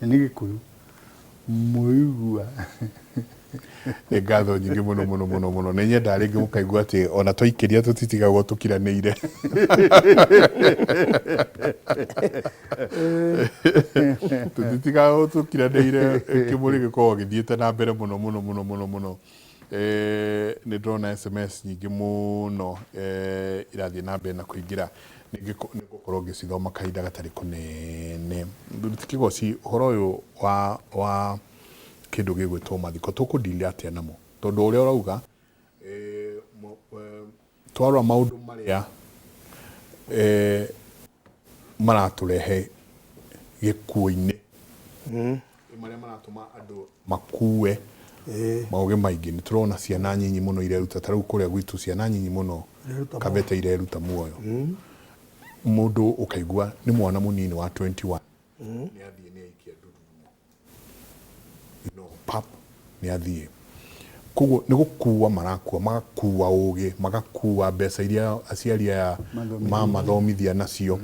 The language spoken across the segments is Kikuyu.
Na nĩ Gĩkũyũ. Mũigua. Nĩ ngatho nyingĩ mũno mũno mũno mũno. Nĩ nyendaga rĩngĩ mũkaigua atĩ ona twaikĩria tũtitigagwo tũkiranĩire. Tũtitigagwo tũkiranĩire kĩmũrĩ gĩkoragwo gĩthiĩte na mbere mũno mũno mũno mũno mũno. Eh, nĩ ndĩrona SMS nyingĩ mũno eh, irathiĩ na mbere na kũingĩra. Nĩ ngũkorwo ngĩcithoma kahinda gatarĩ kũnene. Mũthuri ti Kĩgoci, ũhoro ũyũ wa wa kĩndũ gĩgwĩtwo mathiko tũkũ deal atĩa namo? Tondũ ũrĩa ũrauga twarora maũndũ marĩa maratũrehe gĩkuũ-inĩ, marĩa maratũma andũ makue maũgĩ maingĩ, nĩ tũrona ciana nyinyi mũno ireruta, ta rĩu kũrĩa gwitũ ciana nyinyi mũno Kabete ireruta muoyo. Mũndũ ũkaigua nĩ mwana mũnini wa 21 nĩ athiĩ nĩ aikia ndurumo. No pap nĩ athiĩ. Koguo nĩ gũkua marakua, magakua ũgĩ, magakua mbeca iria aciari aya mamathomithia nacio.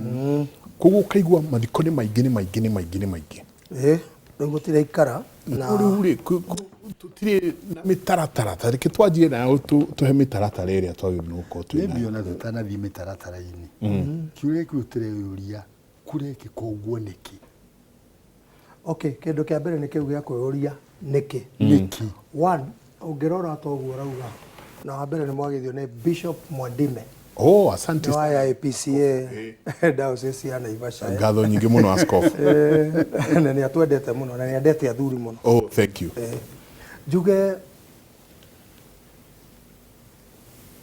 Koguo ũkaigua mathiko nĩ maingĩ nĩ maingĩ nĩ maingĩ nĩ maingĩ. Ĩĩ, rĩu gũtiraikara na Rĩu rĩ, tũtirĩ na mĩtaratara, ta reke twanjie nayo tũhe mĩtaratara ĩrĩa twagĩrĩirwo nĩ gũkorwo twĩ Maybe nayo. ona tũtanathiĩ mĩtaratara-inĩ, kĩũria kĩu tũreyũria kũrekĩka ũguo nĩkĩ? Okay, kĩndũ kĩa mbere nĩ kĩu gĩa kwĩyũria nĩkĩ. Nĩkĩ? One, ũngĩrora ta ũguo ũrauga, na wa mbere nĩ mwagĩthio nĩ Bishop Mwandime. Oh, asante. Nĩ wa IPCA Diocese ya Naivasha. Ngatho nyingĩ mũno askofu. Na nĩ atwendete mũno na nĩ endete athuri mũno. Oh, thank you. Njuge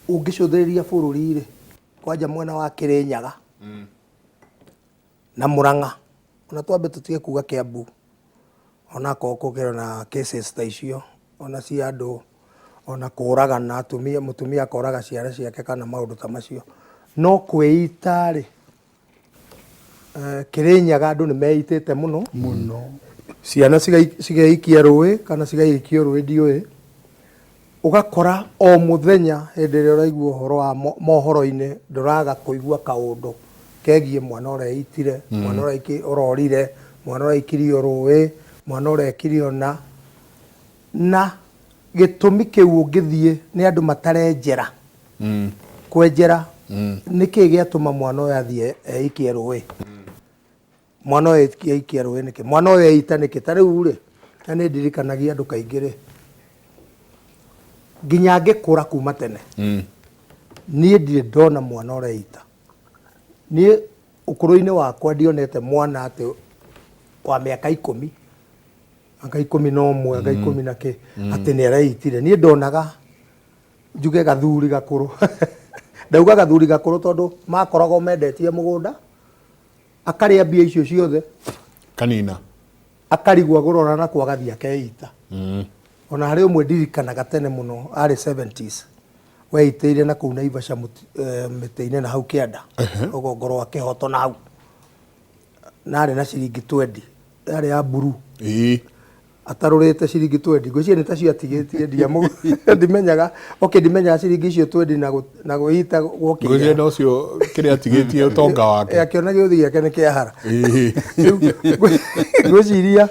ũngĩcũthĩrĩria bũrũri rĩ, kwanja mwena wa Kĩrĩnyaga na Murang'a, ona twambe tũtige kuga Kiambu, onakorwo gũkĩrĩ na cases ta icio, ona cia andũ ona kũragana, atumia, mũtumia akoraga ciana ciake kana maũndũ ta macio. No kwĩita rĩ, Kĩrĩnyaga andũ nĩ meitĩte mũno. Mũno. Ciana cigeikia rũĩ kana cigaikio rũĩ ndiũĩ. Ũgakora o mũthenya hĩndĩ ĩrĩa ũraigua ũhoro wa mohoro-inĩ ndũraga kũigua kaũndũ kegiĩ mwana ũreitire, mwana ũrorire, mwana ũraikirio rũĩ, mwana ũrekire ũna. Na gĩtũmi kĩu ũngĩthiĩ nĩ andũ matarenjera. Kwenjera nĩkĩ gĩatũma mwana ũyũ athiĩ eikie rũĩ? Mwana ũyũ eikia rũĩ nĩkĩ? Mwana ũyũ eita nĩkĩ? Ta rĩu rĩ, na nĩ ndirikanagia andũ kaingĩ rĩ, nginya ngĩkũra kuma tene, niĩ ndirĩ ndona mwana ũreita. Niĩ ũkũrũ-inĩ wakwa ndionete mwana atĩ wa mĩaka ikũmi, anga 11, anga ikũmi na kĩ, atĩ nĩ areitire. Niĩ ndonaga njuge gathuri gakũrũ. Ndauga gathuri gakũrũ tondũ makoragwo mendetie mũgũnda, akarĩa mbia icio ciothe kanina akarigwo agũrora na kwa agathiĩ akeita. Ona harĩ ũmwe ndirikanaga tene mũno arĩ 70s weitĩire na kũu Naivasha mĩtĩ-inĩ na hau kĩanda rũgongo rwa Kĩhoto na hau, na arĩ na ciringi twendi yarĩ ya mburu. Atarũrĩte ciringi twendi, ngwĩciria nĩ tacio atigĩtie, ndimenyaga, okay, ndimenyaga ciringi icio twendi na gwĩita gwokĩire. Ngwĩciria nocio kĩrĩa atigĩtie ũtonga wake. Akĩona gĩũthi gĩake nĩ kĩahara. Rĩu ngwĩciria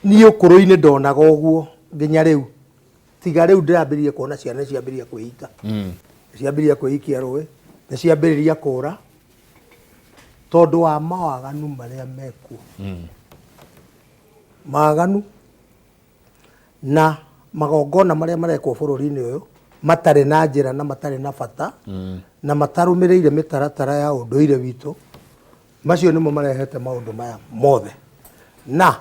niĩ ũkũrũ-inĩ ndonaga ũguo nginya rĩu, tiga rĩu ndĩrambĩrĩria kuona ciana ciambĩrĩria kwĩita, ciambĩrĩria kwĩikia rũĩ, nĩ ciambĩrĩria kũra tondũ wa mawaganu marĩa mekuo. Maaganu na magongona marĩa marekwo bũrũri-inĩ ũyũ matarĩ na njĩra na matarĩ na bata na matarũmĩrĩire mĩtaratara ya ũndũire witũ, macio nĩmo marehete maũndũ maya mothe. Na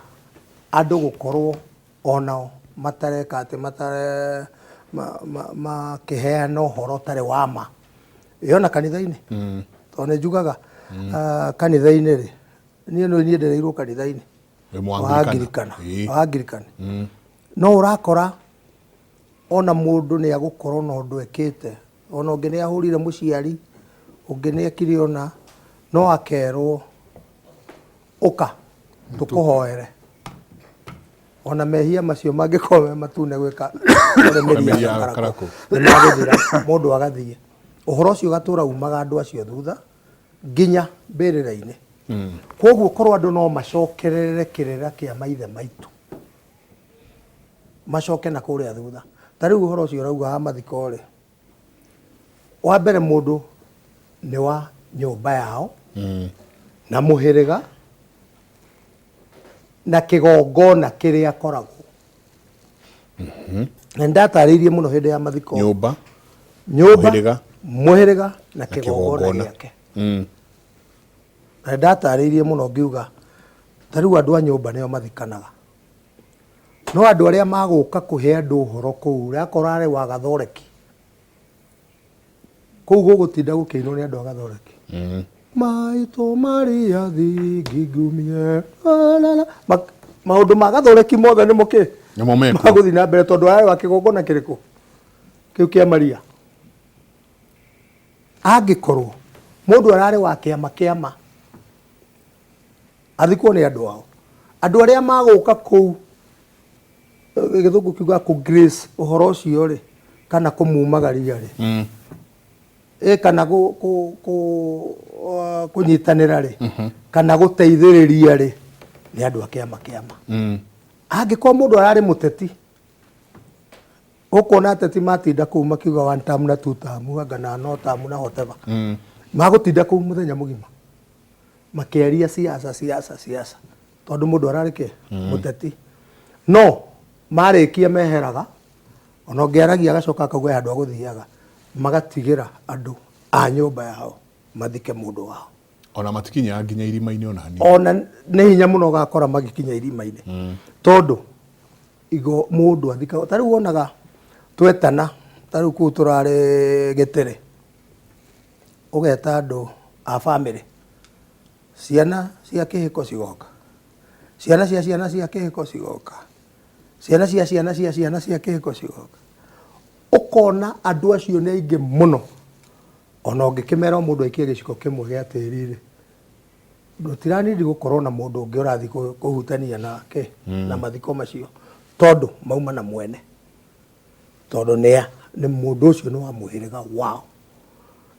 andũ gũkorwo onao matareka atĩ matare makĩheana ũhoro ũtarĩ wa ma. Ĩ ona kanitha-inĩ, tondũ nĩ njugaga kanitha-inĩ rĩ, niĩ nĩ niĩ ndereirwo kanitha-inĩ Wĩ wa Mũanglikana. Anglikana, Ĩĩ. wa Anglican. No ũrakora ona mũndũ nĩ agũkorwo na ũndũ ekĩte, ona ũngĩ nĩ ahũrire mũciari, ũngĩ nĩ ekire ũna, no akerwo ũka tũkũhoere. Ona mehia macio mangĩkorwo me matune gwĩka ũrĩa mĩri ya Mĩri ya gakarakũ, gakarakũ. nĩ magũthira, mũndũ agathiĩ. Ũhoro ũcio ũgatũra umaga andũ acio thutha nginya mbĩrĩra-inĩ. Koguo korwo andũ no macokerere kĩrĩra kĩa maithe maitũ, macoke na kũrĩa thutha. Ta rĩu ũhoro ũcio ũrauga wa mathiko rĩ, wa mbere mũndũ nĩ wa nyũmba yao na mũhĩrĩga na kĩgongona kĩrĩa akoragwo. Na nĩndatarĩirie mũno hĩndĩ ya mathiko. Nyũmba, nyũmba, mũhĩrĩga, mũhĩrĩga na kĩgongona kĩgongona. gĩake. Na nĩndatarĩirie mũno ngiuga ta rĩu andũ a nyũmba nĩo mathikanaga, no andũ arĩa magũka kũhe andũ ũhoro kũu rĩ, akorwo arĩ wa gathoreki kũu gũgũtinda gũkĩinwo nĩ andũ a gathoreki. Maitũ Maria thingingumie la, la. Maũndũ ma gathoreki mothe nĩmo kĩ Nĩmo mekuo. Magũthiĩ na mbere tondũ arĩ wa kĩgongona kĩrĩkũ kĩu kĩa Maria. Angĩkorwo mũndũ ararĩ wa kĩama kĩama athikwo nĩ andũ ao, andũ arĩa magũka kũu, gĩthũngũ kiugaga kũ grace ũhoro ũcio rĩ, kana kũmumagaria rĩ, kana kũnyitanĩra rĩ, kana gũteithĩrĩria rĩ, nĩ andũ a kĩama kĩama. Angĩkorwo mũndũ ararĩ mũteti, ũkuona ateti matinda kũu makiuga one term na two term, anga na no term na whatever, magũtinda kũu mũthenya mũgima makĩaria siasa siasa siasa, tondũ mũndũ ararĩ kĩ mũteti. No marĩkia meheraga, ona ũngĩaragia agacoka akauga he handũ agũthiaga, magatigĩra andũ a nyũmba yao mathike mũndũ wao. Ona matikinyaga nginya irima-inĩ ona hanini. Ona nĩ hinya mũno ũgakora magĩkinya irima-inĩ, tondũ igo mũndũ athikagwo. Ta rĩu wonaga twetana, ta rĩu kũu tũrarĩ gĩtĩrĩ, ũgeta andũ a bamĩrĩ, ciana cia kĩhiko cigoka, ciana cia ciana cia kĩhiko cigoka, ciana cia ciana cia ciana cia kĩhiko cigoka. Ũkona andũ acio nĩ aingĩ mũno, ona ũngĩkĩmera o mũndũ aikie gĩciko kĩmwe gĩa tĩri rĩ, ndũtiranindi gũkorwo na mũndũ ũngĩ ũrathiĩ kũhutania nake na mathiko macio, tondũ mauma na mwene, tondũ nĩ mũndũ ũcio nĩ wa mũhĩrĩga wao.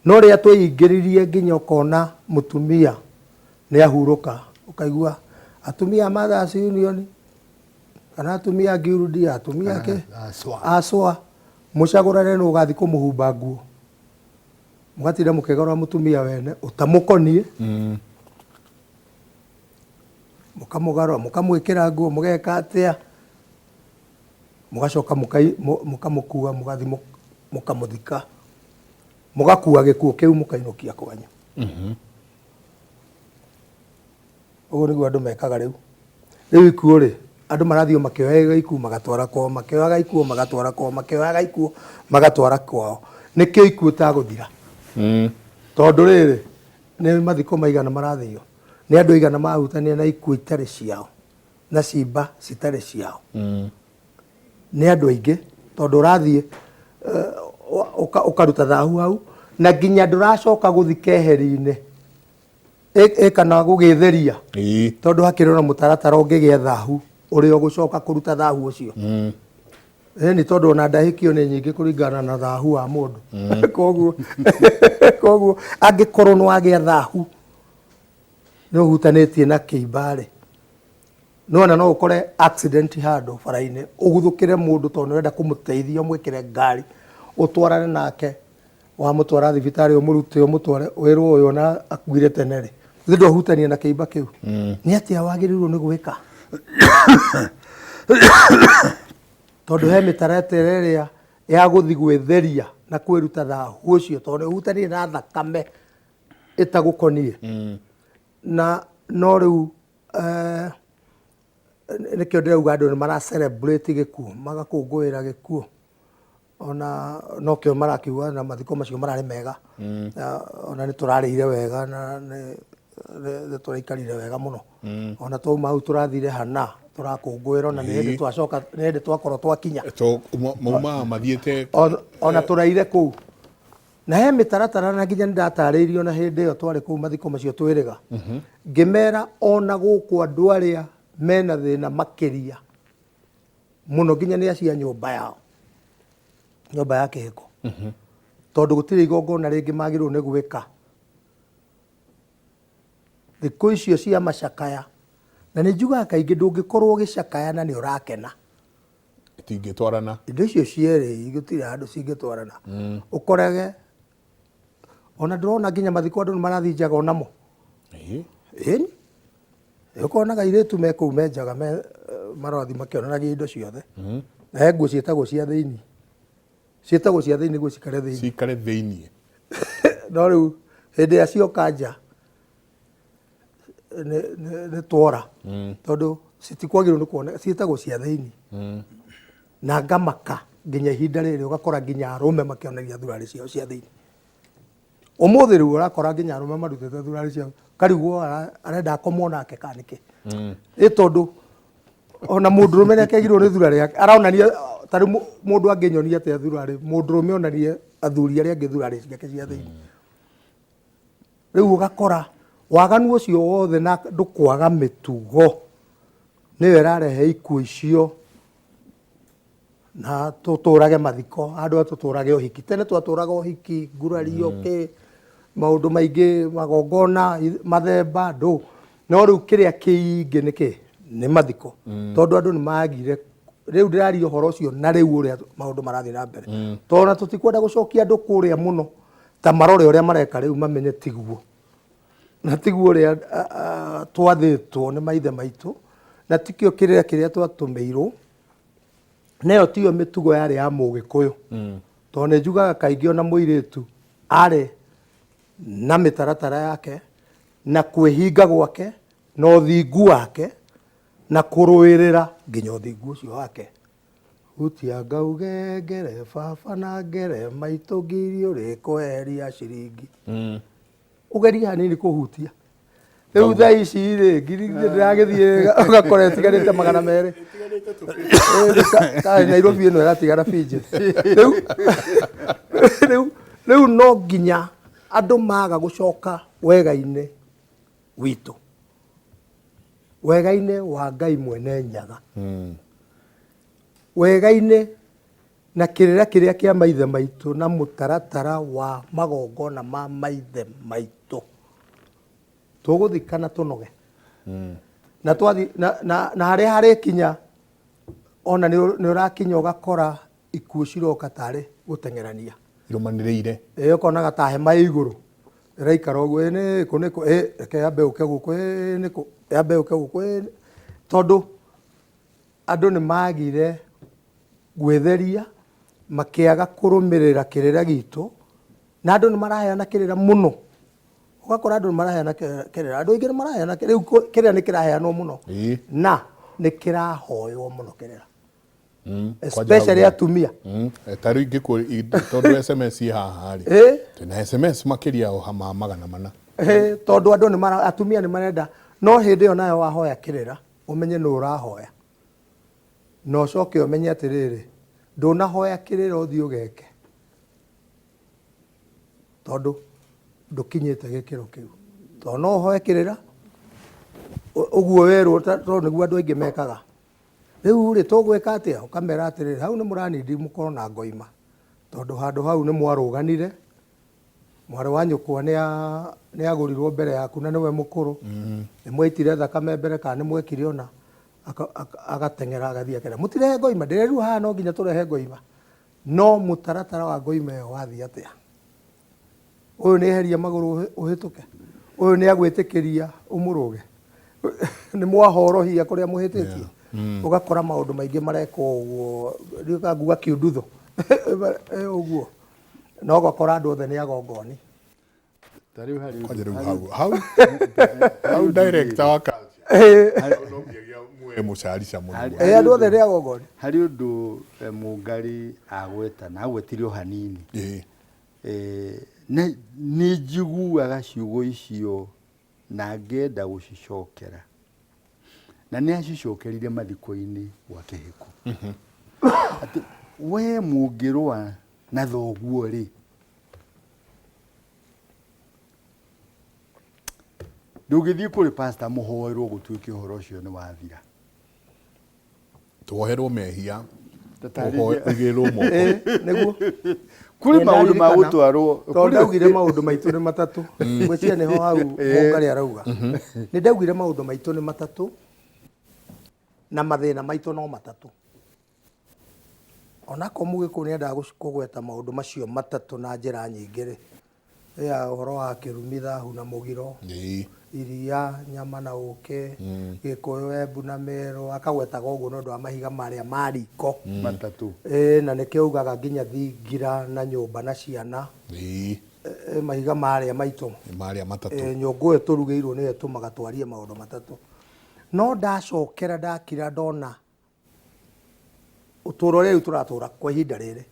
No rĩrĩa tweingĩririe nginya ũkona mũtumia nĩ ahurũka, ũkaigua atumia a Mothers Union kana atumia a Guild, atumia kĩ Aswa. Aswa, mũcagũrane nũ ũgathiĩ kũmũhumba nguo, mũgatinda mũkĩgarũra mũtumia wene ũtamũkoniĩ, mũkamũgarũra, mũkamwĩkĩra nguo, mũgeka atĩa, mũgacoka mũkamũkua, mũgathiĩ mũkamũthika, mũgakua gĩkuũ kĩu mũkainũkia kwanyu. Ũguo nĩguo andũ mekaga rĩu. Rĩu ikuũ rĩ, andũ marathiĩ o makĩoyaga ikuũ magatwara kwao, makĩoyaga ikuũ magatwara kwao, makĩoyaga ikuũ magatwara kwao. Nĩkĩo ikuũ itagũthira. Tondũ rĩrĩ, nĩ mathiko maigana marathio, nĩ andũ aigana mahutania na ikuũ itarĩ ciao, na cimba citarĩ ciao. Nĩ andũ aingĩ, tondũ ũrathiĩ ũkaruta thahu hau, na nginya ndũracoka gũthiĩ keheri-inĩ kana gũgĩtheria, tondũ hakĩrĩ na mũtaratara ũngĩgĩa thahu ũrĩa ũgũcoka kũruta thahu ũcio. Ĩni tondũ ona ndahĩkio nĩ nyingĩ kũringana na thahu wa mũndũ. Koguo angĩkorwo nĩ wagĩa thahu nĩ ũhutanĩtie na kĩimba rĩ, nĩwona no ũkore accident handũ bara-inĩ, ũguthũkĩre mũndũ tondũ nĩũrenda kũmũteithia, ũmwĩkĩre ngari, ũtwarane nake, wamũtwara thibitarĩ ũmũrute ũmũtware, wĩrwo ũyũ ona akuire tene rĩ, githĩ ndwahutania na kĩimba kĩu? Nĩ atĩa wagĩrĩirwo nĩ gwĩka? Tondũ he mĩtaratara ĩrĩa ya gũthiĩ gwĩtheria na kwĩruta thahu ũcio, tondũ nĩ ũhutanie na thakame ĩtagũkoniĩ. Na no rĩu nĩkĩo ndĩrauga andũ nĩ mara celebrate gĩkuũ, magakũngũĩra gĩkuũ. Ona nokĩo marakiuga na mathiko macio mararĩ mega. Ona nĩ tũrarĩire wega na nĩ tũraikarire wega mũno. Ona twauma hau tũrathire hana, tũrakũngũĩra ona nĩ hĩndĩ twacoka, nĩ hĩndĩ twakorwo twakinya. To maumaga mathiĩte Ona tũraire kũu. Na he mĩtaratara na nginya nĩndatarĩirio na hĩndĩ ĩyo twarĩ kũu mathiko macio twĩrĩga. Ngĩmera ona gũkũ andũ arĩa mena thĩna makĩria mũno nginya nĩ acio a nyũmba yao, nyũmba ya kĩhiko. Tondũ gũtirĩ igongona rĩngĩ magĩrĩirwo nĩ gwĩka. Thikũ icio cia macakaya, na nĩ njugaga kaingĩ ndũngĩkorwo ũgĩcakaya na nĩ ũrakena. Itingĩtwarana. Indo icio cierĩ gũtirĩ handũ cingĩtwarana. Ũkorage ona ndĩrona nginya mathiko andũ nĩ marathiĩ njaga onamo. Ĩni. Ũkonaga airĩtu me kũu me njaga me marathiĩ makĩonanagia indo ciothe. Na he nguo ciĩtagwo cia thĩinĩ. Ciĩtagwo cia thĩinĩ nĩguo cikare thĩinĩ. Cikare thĩinĩ. No rĩu hĩndĩ ĩrĩa cioka nja nĩ twora. Tondũ citikwagĩrĩirwo nĩ kuoneka, ciĩtagwo cia thĩinĩ. Na ngamaka nginya ihinda rĩrĩ ũgakora nginya arũme makĩonagia thurarĩ ciao cia thĩinĩ. Ũmũthĩ rĩu ũrakora nginya arũme marutĩte thurarĩ ciao, karigwo arenda akomwo nake kana nĩkĩ. Ĩ tondũ ona mũndũrũme nĩ akĩagirwo nĩ thurarĩ yake, aronania ta rĩu mũndũ angĩnyonia atĩa thurarĩ, mũndũrũme onanie athuri arĩa angĩ thurarĩ ciake cia thĩinĩ. Rĩu ũgakora waganu ũcio wothe na ndũkwaga mĩtugo nĩyo ĩrarehe ikuũ icio. Na tũtũrage mathiko handũ ha tũtũrage ũhiki. Tene twatũraga ũhiki, ngurario, kĩ, maũndũ maingĩ, magongona, mathemba, ndũ. No rĩu kĩrĩa kĩingĩ nĩ kĩ? Nĩ mathiko. Tondũ andũ nĩ magire, rĩu ndĩraria ũhoro ũcio na rĩu ũrĩa maũndũ marathiĩ na mbere. Tondũ ona tũtikwenda gũcokia andũ kũrĩa mũno, ta marore ũrĩa mareka rĩu mamenye tiguo. Na tiguo ũrĩa twathĩtwo nĩ maithe maitũ, na tikĩo kĩrĩra kĩrĩa twatũmĩirwo. Nayo tiyo mĩtugo yarĩ ya Mũgĩkũyũ. Tondũ nĩ njugaga kaingĩ ona mũirĩtu arĩ na mĩtaratara yake na kwĩhinga gwake na ũthingu wake na kũrũĩrĩra nginya ũthingu ũcio wake. Hutia ngauge ngere baba na ngere maitũ ngiri ũrĩkweheria ciringi. Ũgerie hanini kũhutia. Rĩu thaa ici rĩ, ngiri ndĩragĩthiĩ ũgakora ĩtigarĩte 200. Ĩĩ, Nairobi ĩno ĩratigara binjĩ. Rĩu rĩu no nginya andũ maga gũcoka wega-inĩ witũ. Wega-inĩ wa Ngai mwene Nyaga. Wega-inĩ na kĩrĩra kĩrĩa kĩa maithe maitũ na mũtaratara wa magongona ma maithe maitũ. Tũgũthikana tũnoge. Na twathi, na harĩa harĩkinya ona nĩ ũrakinya ũgakora ikuũ ciroka tarĩ gũteng'erania. Irũmanĩrĩire. Ĩĩ, ũkonaga ta hema ĩ igũrũ ĩraikara ũguo, ĩ nĩ kũ nĩ kũ, ĩ reke yambe yũke gũkũ, ĩ nĩ kũ yambe yũke gũkũ, ĩ tondũ andũ nĩ magire gwĩtheria, makĩaga kũrũmĩrĩra kĩrĩra gitũ, na andũ nĩ maraheana kĩrĩra mũno. Ũgakora andũ nĩ maraheana kĩrĩra, andũ aingĩ nĩ maraheana kĩrĩra, rĩu kĩrĩra nĩ kĩraheanwo mũno. Na nĩ kĩrahoywo mũno kĩrĩra. Especially atumia. Ta rĩu ingĩkũ, tondũ SMS ĩ haha rĩ. Twĩna SMS makĩria o ma 400. Tondũ andũ nĩ mara, atumia nĩ marenda, no hĩndĩ ĩyo nayo wahoya kĩrĩra, ũmenye nũ ũrahoya. Na ũcoke ũmenye atĩrĩrĩ, ndũnahoya kĩrĩra ũthiĩ ũgeke. Tondũ ndũkinyĩte gĩkĩro kĩu. Tondũ no ũhoe kĩrĩra, ũguo werwo, tondũ nĩguo andũ aingĩ mekaga. Rĩu rĩ, tũgwĩka atĩa? Ũkamera atĩrĩrĩ, hau nĩ mũranindi mũkorwo na ngoima. Tondũ handũ hau nĩ mwarũganire, mwarĩ wa nyũkwa nĩ agũrirwo mbere yaku na nĩwe mũkũrũ. Nĩ mwaitire thakame mbere kana nĩ mwekire ona, agateng'era agathiĩ akera, mũtirehe ngoima, ndĩrerwo haha no nginya tũrehe ngoima. No mũtaratara wa ngoima ĩyo wathiĩ atĩa? Ũyũ nĩ eheria magũrũ ũhĩtũke, ũyũ nĩ agwĩtĩkĩria ũmũrũge. Nĩ mwahorohia kũrĩa mũhĩtĩtie. Ũgakora maũndũ maingĩ marekwo ũguo, ndiũĩ nguga kiundutho. Ũguo. No ũgakora andũ othe nĩ agongoni. Ta rĩu harĩ Kwanja rĩu harĩ hau, hau, hau director wa culture. Hau no nginyagia muoe mũcarica mũno. Andũ othe nĩ agongoni. Harĩ ũndũ Mũngarĩ agweta na agwetire o hanini. Nĩ njiguaga ciugo icio na ngenda gũcicokera. Na nĩ acicokerire mathiko-inĩ gwa Kĩhĩko. Atĩ we mũngĩrũa na thoguo rĩ, ndũngĩthiĩ kũrĩ pastor mũhoerwo gũtuĩke ũhoro ũcio nĩ wathira. Tuoherwo mehia. Ũhoe ũigĩrĩrwo moko. Ĩ, nĩguo. Kũrĩ Nĩ maũndũ ma ndaririkana. gũtwarwo. Tondũ ndaugire maũndũ maitũ nĩ matatũ. Ngwĩciria nĩho hau Mũngarĩ arauga. Nĩ ndaugire maũndũ maitũ nĩ matatũ na mathĩna maitũ no matatũ. Onakorwo Mũgĩkũyũ nĩ endaga kũgweta maũndũ macio matatũ na njĩra nyingĩ rĩ, ya ũhoro wa kĩrumi, thahu na mũgiro, iria, nyama na ũkĩ, Gĩkũyũ, Embu na Meru, akagwetaga ũguo nĩ ũndũ wa mahiga marĩa ma riko. Matatũ. Ĩ, na nĩkĩo augaga nginya thingira na nyũmba na ciana. Ĩ, mahiga marĩa maitũ. Nĩ marĩa matatũ. Ĩ, nyũngũ ĩyo tũrugĩirwo nĩyo ĩtũmaga twarie maũndũ matatũ. No ndacokera ndakira ndona ũtũũro ũrĩa rĩu tũratũra kwa ihinda rĩrĩ,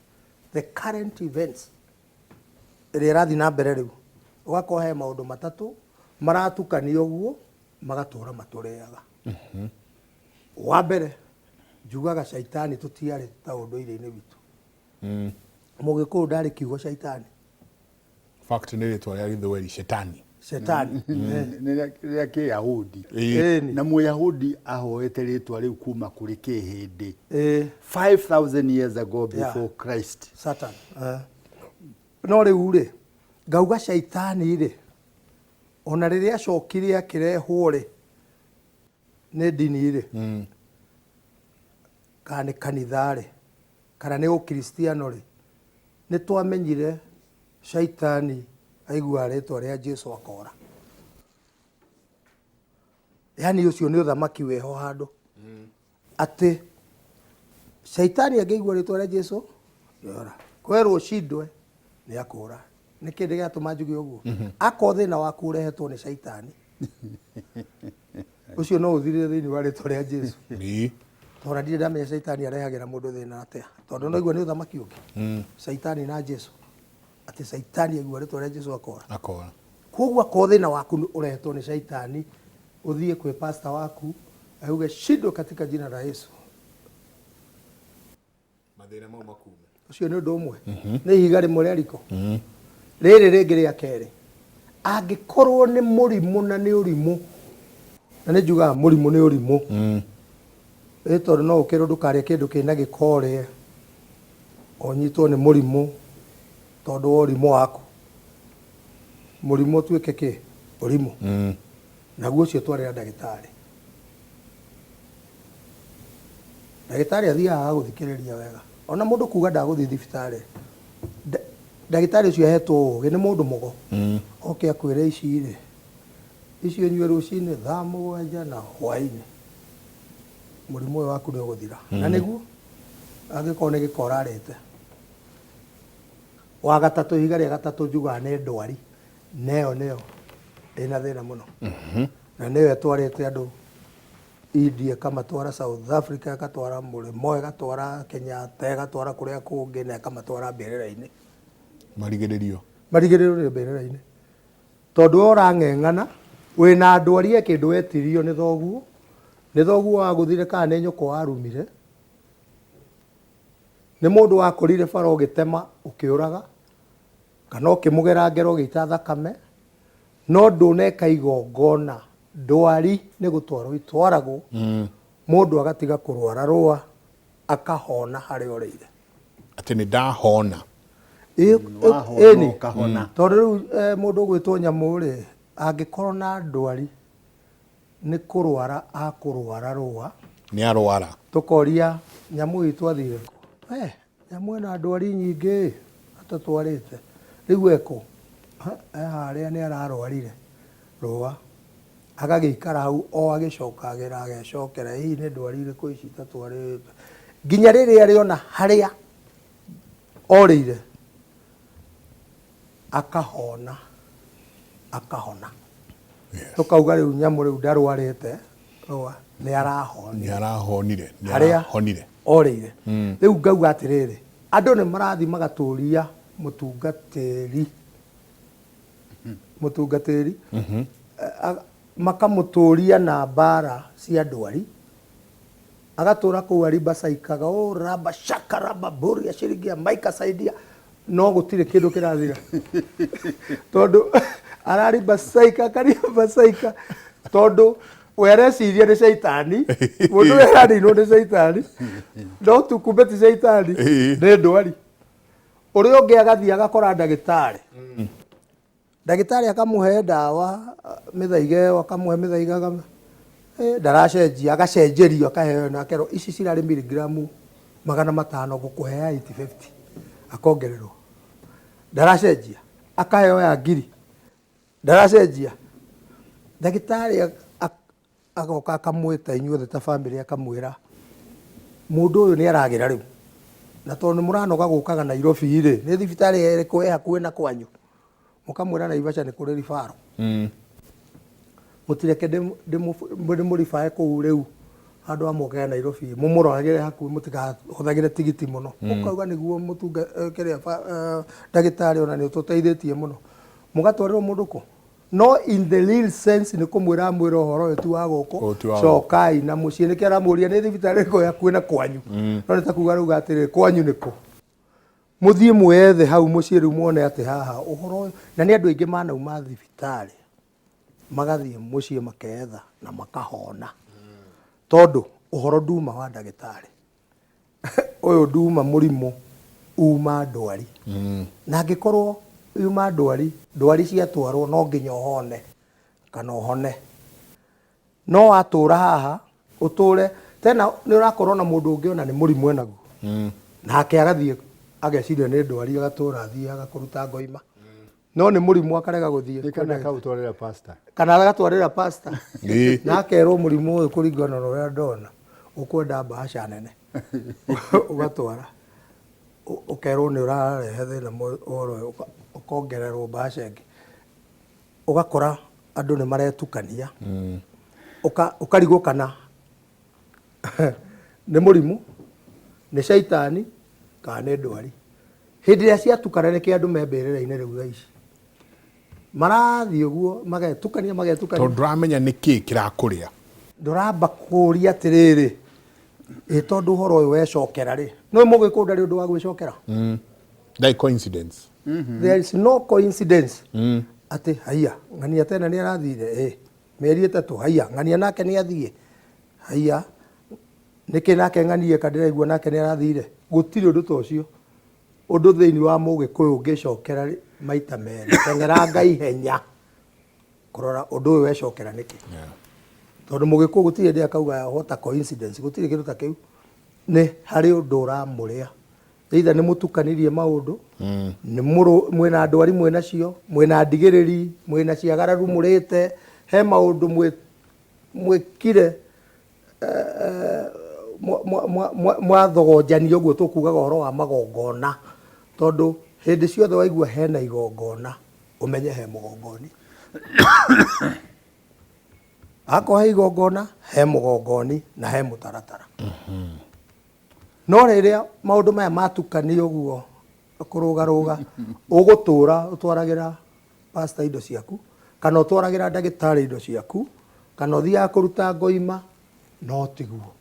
the current events ĩrĩa ĩrathiĩ na mbere rĩu, ũgakorwo he maũndũ matatũ maratukanio ũguo magatũra matũrĩaga. Wa mbere njugaga caitani tũtiarĩ ta ũndũire-inĩ witũ. Mũgĩkũyũ ndarĩ kiugo caitani. Fact nĩ rĩtwa rĩa gĩthweri shetani. Shetani. Nĩ rĩa Kĩyahudi. Ĩni. Na Mũyahudi ahoete rĩtwa rĩu kuma kũrĩ kĩhĩndĩ. 5000 years ago before Christ. Satan. No rĩu rĩ, ngauga caitani rĩ, ona rĩrĩa acokire akĩrehwo rĩ, nĩ ndini rĩ, kana nĩ kanitha rĩ, kana nĩ ũkristiano rĩ, nĩ twamenyire caitani aiguaga rĩtwa rĩa Jesu akora. Yaani ũcio nĩ ũthamaki wĩho handũ. Atĩ caitani angĩigua rĩtwa rĩa Jesu nĩora. Kwerwo cindwe nĩ akũra. Nĩ kĩndũ gĩatũma njuge ũguo. Akorwo thĩna waku ũrehetwo nĩ caitani, ũcio no ũthirire thĩinĩ wa rĩtwa rĩa Jesu. Tondũ ndirĩ ndamenya caitani arehagĩra mũndũ thĩna atĩa. Tondũ no igua nĩ ũthamaki ũngĩ. Caitani na Jesu. Atĩ caitani aigua rĩtwa rĩa Jesu akora. Akora. Koguo akorwo thĩna waku ũrehetwo nĩ caitani, ũthiĩ kwĩ pastor waku auge shindwe katika jina la Yesu. Mathĩna mau makume. Ũcio nĩ ũndũ ũmwe. Nĩ ihiga rĩmwe rĩa riko. Rĩrĩ rĩngĩ rĩa kerĩ, angĩkorwo nĩ mũrimũ na nĩ ũrimũ, na nĩ njugaga mũrimũ nĩ ũrimũ. Ĩ tondũ no ũkĩrwo ndũkarĩe kĩndũ kĩna gĩko ũrĩe, ũnyitwo nĩ mũrimũ tondũ wa ũrimũ waku. Mũrimũ ũtuĩke kĩ? Ũrimũ. Naguo ũcio twarĩra ndagĩtarĩ. Ndagĩtarĩ athiaga agagũthikĩrĩria wega. Ona mũndũ kuga ndagũthiĩ thibitarĩ, ndagĩtarĩ ũcio ahetwo ũgĩ nĩ mũndũ mũgo. Oke akwĩre ici rĩ, ici ũnyue rũcinĩ thaa mũgwanja na hwaĩ-inĩ, mũrimũ ũyũ waku nĩ ũgũthira. Na nĩguo angĩkorwo nĩ gĩko ũrarĩte. Wa gatatũ, ihiga rĩa gatatũ njugaga nĩ ndwari, na ĩyo nĩyo ĩna thĩna mũno. Na nĩyo ĩtwarĩte andũ India, ĩkamatwara South Africa, ĩgatwara Mũrĩmo, ĩgatwara Kenyatta, ĩgatwara kũrĩa kũngĩ, na ĩkamatwara mbĩrĩra-inĩ. Marigĩrĩrio. Marigĩrĩrio nĩ mbĩrĩra-inĩ. Tondũ we ũrang'eng'ana, wĩna ndwari ya kĩndũ wetirio nĩ thoguo, nĩ thoguo wagũthire kana nĩ nyũkwa warumire, nĩ mũndũ wakorire bara ũgĩtema ũkĩũraga, kana ũkĩmũgera ngero ũgĩita thakame, no ndũneka igongona. Ndwari nĩ gũtwarwo itwaragwo, mũndũ agatiga kũrwara rũa, akahona harĩa ũrĩire. Atĩ nĩ ndahona. Wahona Ĩni. ũkahona. Tondũ rĩu mũndũ ũgwĩtwo nyamũ rĩ, angĩkorwo na ndwari nĩ kũrwara akũrwara rũa. Nĩ arwara. Tũkoria nyamũ itũ athire kũ? Nyamũ ĩna ndwari nyingĩ atatwarĩte. Rĩu ekũ? Harĩa nĩ ararwarire rũa. Agagĩikara hau o agĩcokagĩra agecokera, hihi nĩ ndwari irĩkũ ici itatwarĩte. Nginya rĩrĩa arĩona harĩa orĩire, akahona, akahona. Tũkauga rĩu nyamũ rĩu ndarwarĩte rũa, nĩ arahonire. Nĩ arahonire, nĩ Harĩa arahonire. orĩire. Rĩu ngauga atĩrĩrĩ, andũ nĩ marathiĩ magatũria mũtungatĩri. Mũtungatĩri. Makamũtũria na mbara cia ndwari. Agatũra kũu aribacaikaga, o raba shaka raba boria shiringi ya maika saidia, no gũtirĩ kĩndũ kĩrathira. Tondũ araribacaika, akaribacaika, tondũ We areciria nĩ caitani, mũndũ ũyũ araninwo nĩ caitani, no tu kumbe ti caitani, nĩ ndwari. Ũrĩa ũngĩ agathiĩ agakora ndagĩtarĩ. Ndagĩtarĩ akamũhe ndawa mĩthaiga ĩyo, akamũhe mĩthaiga ndaracenjia, agacenjerio akaheo na akerwo ici cirarĩ mirigramu 500 ngũkũhe ya 850, akongererwo. Ndaracenjia, akaheo ya 1000, ndaracenjia. Ndagĩtarĩ agoka akamwĩta inyuothe ta bamĩrĩ akamwĩra mũndũ ũyũ nĩ aragĩra rĩu, na tondũ nĩ mũranoga gũkaga Nairobi rĩ, nĩ thibitarĩ ĩrĩkũ ĩ hakuhĩ na kwanyu? Mũkamwĩra Naivasha nĩ kũrĩ ribaro. Mũtireke ndĩmũribae kũu rĩu handũ ha mũkaga Nairobi, mũmũroragĩre hakuhĩ, mũtikahũthagĩre tigiti mũno. Mũkauga nĩguo mũtunga kĩrĩa ndagĩtarĩ ona nĩ ũtũteithĩtie mũno. Mũgatwarĩrwo mũndũ kũ? No in the real sense nĩ kũmwĩra amwĩra ũhoro ũyũ ti wa gũkũ, Ũyũ ti wa gũkũ. Cokai na mũciĩ. Nĩkĩo aramũria nĩ thibitarĩ ĩrĩkũ ĩ hakuhĩ na kwanyu. No nĩ ta kuga rauga atĩrĩrĩ, kwanyu nĩ kũ? Mũthiĩ mwethe hau mũciĩ rĩu muone atĩ haha ũhoro ũyũ, na nĩ andũ aingĩ manauma thibitarĩ magathiĩ mũciĩ maketha na makahona, tondũ ũhoro nduma wa ndagĩtarĩ ũyũ, nduma mũrimũ, uma ndwari. Na angĩkorwo yuma ndwari, ndwari ciatwarwo no nginya ũhone kana ũhone. No watũra haha ũtũre tena nĩ ũrakorwo na mũndũ ũngĩ ona nĩ mũrimũ enaguo, nake agathiĩ ageciria nĩ ndwari, agatũra athiaga kũruta ngoima, no nĩ mũrimũ, akarega gũthiĩ. Nĩ kana akaũtwarĩra pastor. Kana agatwarĩra pastor na akerwo mũrimũ ũyũ kũringana na ũrĩa ndona ũkwenda mbaca nene. Ũgatwara ũkerwo nĩ ũrarehe thĩna ũhoro ũyũ, ũkongererwo mbaca ĩngĩ. Ũgakora andũ nĩ maretukania, ũkarigwo kana nĩ mũrimũ, nĩ caitani, kana nĩ ndwari. Hĩndĩ ĩrĩa ciatukana, nĩkĩo andũ me mbĩrĩra-inĩ rĩu thaa ici marathiĩ ũguo magetukania magetukania. Tondũ ndũramenya nĩ kĩĩ kĩrakũrĩa. Ndũramba kũũria atĩrĩrĩ, ĩ tondũ ũhoro ũyũ wecokera rĩ, nĩ mũgĩkũyũ ndarĩ ũndũ wa gwĩcokera. Ndarĩ coincidence. There is no coincidence atĩ haiya ng'ania tena nĩ arathire, ĩ mĩeri 3, haiya ng'ania nake nĩ athiĩ, haiya nĩkĩ nake ng'ania ka ndĩraigua nake nĩ arathire. Gũtirĩ ũndũ ta ũcio. Ũndũ thĩinĩ wa mũgĩkũyũ ũngĩcokera maita merĩ, teng'eranga ihenya kũrora ũndũ ũyũ wecokera nĩkĩ, tondũ mũgĩkũyũ gũtirĩ hĩndĩ akauga what a coincidence. Gũtirĩ kĩndũ ta kĩu. Nĩ harĩ ũndũ ũramũrĩa, either nĩ mũtukanirie maũndũ, nĩ mũrũ mwĩna ndwari, mwĩnacio, mwĩna ndigĩrĩri, mwĩna ciagararu mũrĩte, he maũndũ mwĩkire mwathogonjania ũguo. Tũkugaga ũhoro wa magongona, tondũ hĩndĩ ciothe waigua hena igongona, ũmenye he mũgongoni. Akorwo he igongona, he mũgongoni na he mũtaratara. No rĩrĩa maũndũ maya matukanio ũguo kũrũgarũga, ũgũtũra ũtwaragĩra pastor indo ciaku, kana ũtwaragĩra ndagĩtarĩ indo ciaku, kana ũthiaga kũruta ngoima, no tiguo.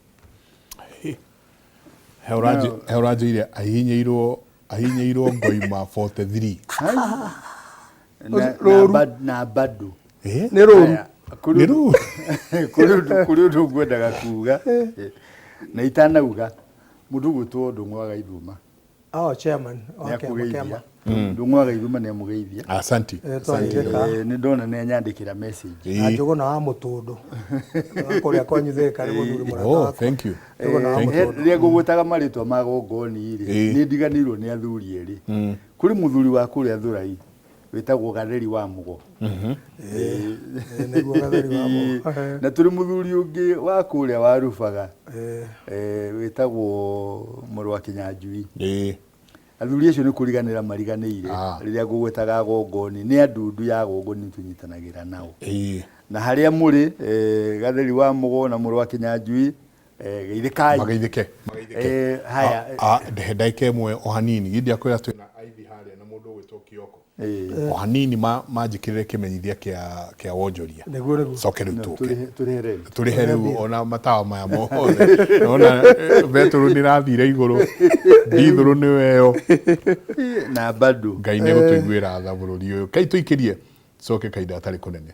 He ũranjĩire ahihinyĩirwo ahihinyĩirwo ngoima 43. Rũru. Na bado Nĩ rũru. Haya, kũrĩ Nĩ rũru. Kũrĩ ũndũ ngwendaga kuga na itanauga, mũndũ gwĩtwo Ndũng'ũ wa Gaithuma Oh, chairman wa kĩama. nĩakũgeithia. Kĩama. Ndũng'ũ wa Gaithuma nĩamũgeithia. Asanti. Twageithĩka. Nĩ ndona nĩ anyandĩkĩra message. Na Njũgũna wa Mũtũndũ wa kũrĩa kwanyu Thĩka, nĩ mũthuri mũrata Oh, wakwa. thank you. Njũgũna wa Thank you. Mũtũndũ. Rĩrĩa ngũgwetaga marĩtwa ma gongoni rĩ, nĩ ndiganĩirwo nĩ athuri erĩ. Kũrĩ mũthuri wa kũrĩa Thũrai wĩtagwo Gatheri wa Mũgo. Nĩguo Gatheri wa Mũgo. Na tũrĩ mũthuri ũngĩ wa kũrĩa wa Rubaga wĩtagwo mũrũ wa Kĩnyanjui. Athuri acio nĩ kũriganĩra mariganĩire. Rĩrĩa ngũgwetaga gongoni, nĩ andundu ya gongoni tũnyitanagĩra nao. Na harĩa mũrĩ, Gatheri wa Mũgo na mũrũ wa Kĩnyanjui, geithĩkai. Mageithĩke, mageithĩke. Haya. Ndehe ndagĩka ĩmwe o hanini githĩ akwĩra twĩna aithi harĩa na mũndũ ũgwĩtwo Kioko o hanini manjĩkĩrĩre kĩmenyithia kĩa wonjoria. Nĩguo. Coke rĩu tũke. Tũrĩhe rent. Tũrĩhe rĩu ona matawa maya mothe. Ona betũrũ nĩ ĩrathire igũrũ, ndithũrũ nĩ weyo. Na bado Ngai nĩ gũtũiguĩra tha bũrũri ũyũ. Kai tũikĩrie, coke kahinda gatarĩ kũnene.